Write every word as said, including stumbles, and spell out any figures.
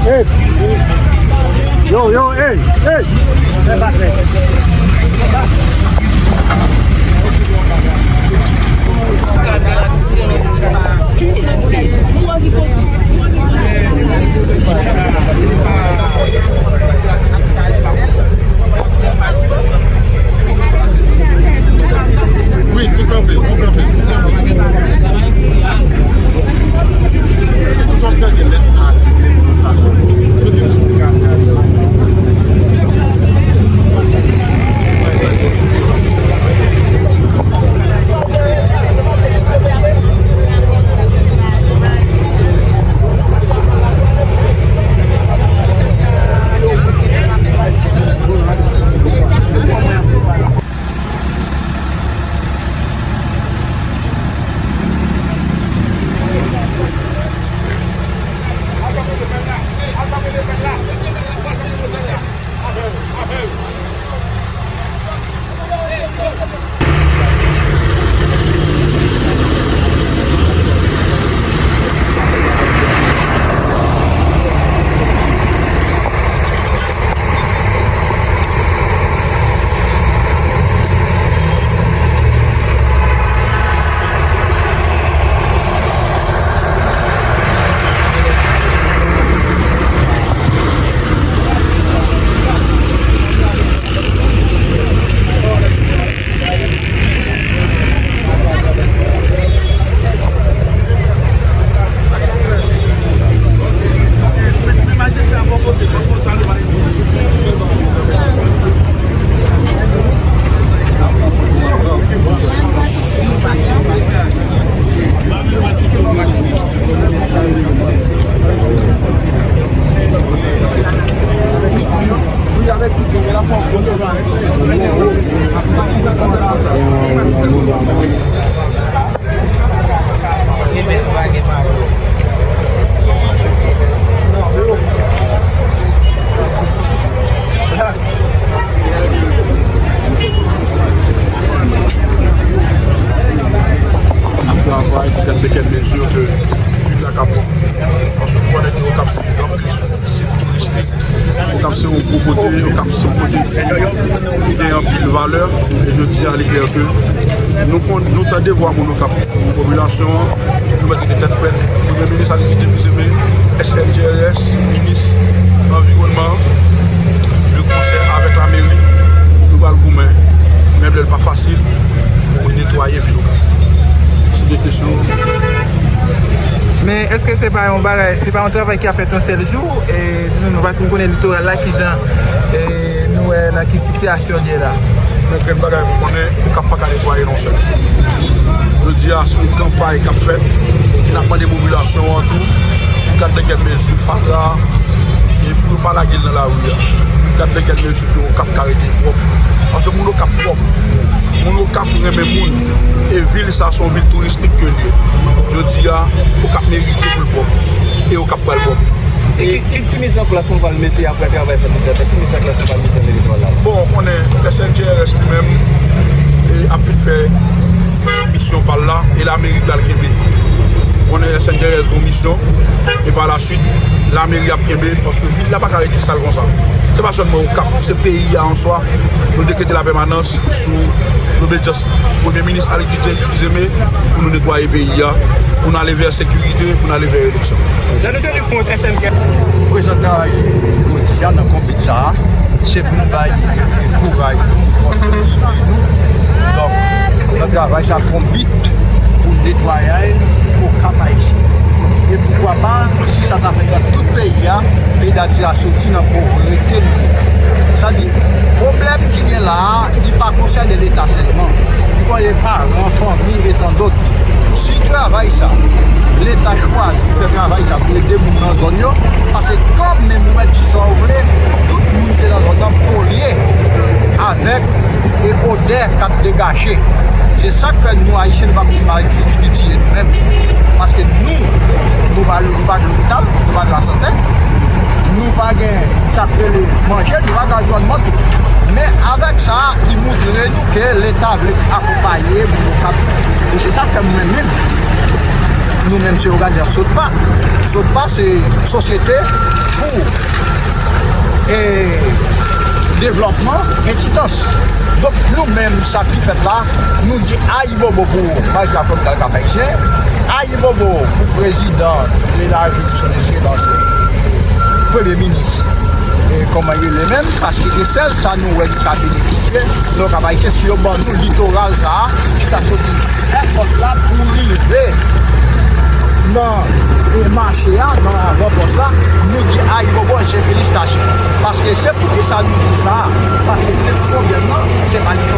Hey! Yo, yo, hey, hey! Wi, tou kanpe, tou kanpe, tou kanpe. Ou sot gade lèt a sa la. Yo di m sou. N ap travay pou kèlkeswa mezi ke vil la ka pran. Paske nou konnen ke Okap se yon gran vil touristik. Okap se yon gwo kote, Okap se yon kote ki gen anpil valè. E jodi a, li klè ke nou konn, nou tann devwa moun Okap. Popilasyon an, nou mèt rete tèt frèt. Premye minis Alex Didier Fils-Aimé, S N G R S, minis anviwònman, de konsè avèk lameri, nou pral goumen, menm lè l pa fasil, pou netwaye vil Okap. Se de kesyon. Men èske se pa yon bagay, se pa yon travay ki ap fèt yon sèl jou? E, di nou, paske m konnen litoral la, kijan, e, nou wè nan ki sitiyasyon l ye la. Men grenn bagay pou konnen, Okap pa ka netwaye nan yon sèl jou. Jodi a, se yon kanpay k ap fèt, e n ap mande popilasyon an tou, gad nan kèl mezi fatra, e pou yo pa lage l nan lari a. Gad nan kèl mezi ke Okap ka rete pwòp. Paske moun Okap pwòp. Moun Okap renmen moun. E vil sa, se yon vil touristik ke l ye. Jodi a, Okap merite pou l pwòp. E Okap pral pwòp. E ki, ki, ki mizanplas nou pral mete apre travay sa nou fè? Ki mizanplas nou pral mete nan teritwa la? Bon, ou konnen S N G R S li menm, e, ap vin fè misyon pa l la, e lameri pral kenbe. Ou konnen S N G R S gon misyon, e pa laswit, lameri ap kenbe, paske vil la pa ka rete sal konsa. Se pa sèlman Okap, se peyi a an swa. Nou dekrete lapèmanans sou lobedyans Premye Minis Alex Didier Fils-Aimé pou nou netwaye peyi a, pou n ale vè sekirite, pou n ale vè eleksyon. Jan nou tande kont S N G. Prezan travay jodi a nan konbit sa a, se pou nou bay kouraj pou fòs politik nou. Donk, nan travay sa, konbit pou netwayay Okap Ayisyen. E poukwa pa, si sa ta fèt nan tout peyi a, peyi d Ayiti a soti nan povrete li ye. Sa di, pwoblèm ki gen la a, li pa konsène Leta sèlman. Li konsène paran, fanmi, e tandòt. Si travay sa, Leta chwazi fè travay sa pou ede moun nan zòn yo, paske kanmenm, ou mèt di sa w vle, tout moun ki te nan zòn nan polye avèk e odè k ap degaje. Se sa k fè nou, Ayisyen, nou pa konn ki maladi ki tiye nou menm. Paske nou, nou pa, nou pa gen lopital, nou pa gen lasante, nou pa gen sa k rele manje, nou pa gen anviwònman tou. Men avèk sa, li montre nou ke Leta vle akonpaye moun Okap. E se sa k fè mwen menm, nou menm se òganizasyon SODPA. SODPA se Sosyete pou e, devlòpman Petitans. Donk, nou menm, sa ki fèt la, nou di ayibobo pou Mazi Afròm nan Kap Ayisyen, ayibobo pou prezidan de la Repiblik, son ekselans, premye minis, e, kòman yo rele menm, paske se sèl sa nou wè ki ka benefisye nou Kap Ayisyen, si yo ban nou litoral sa a, ki ta soti èpòt la pou rive nan, e, mache a, nan avapòs la, nou di ayibobo e se felisitasyon. Paske se poukisa nou di sa, paske se pwoblèm nan, se pa li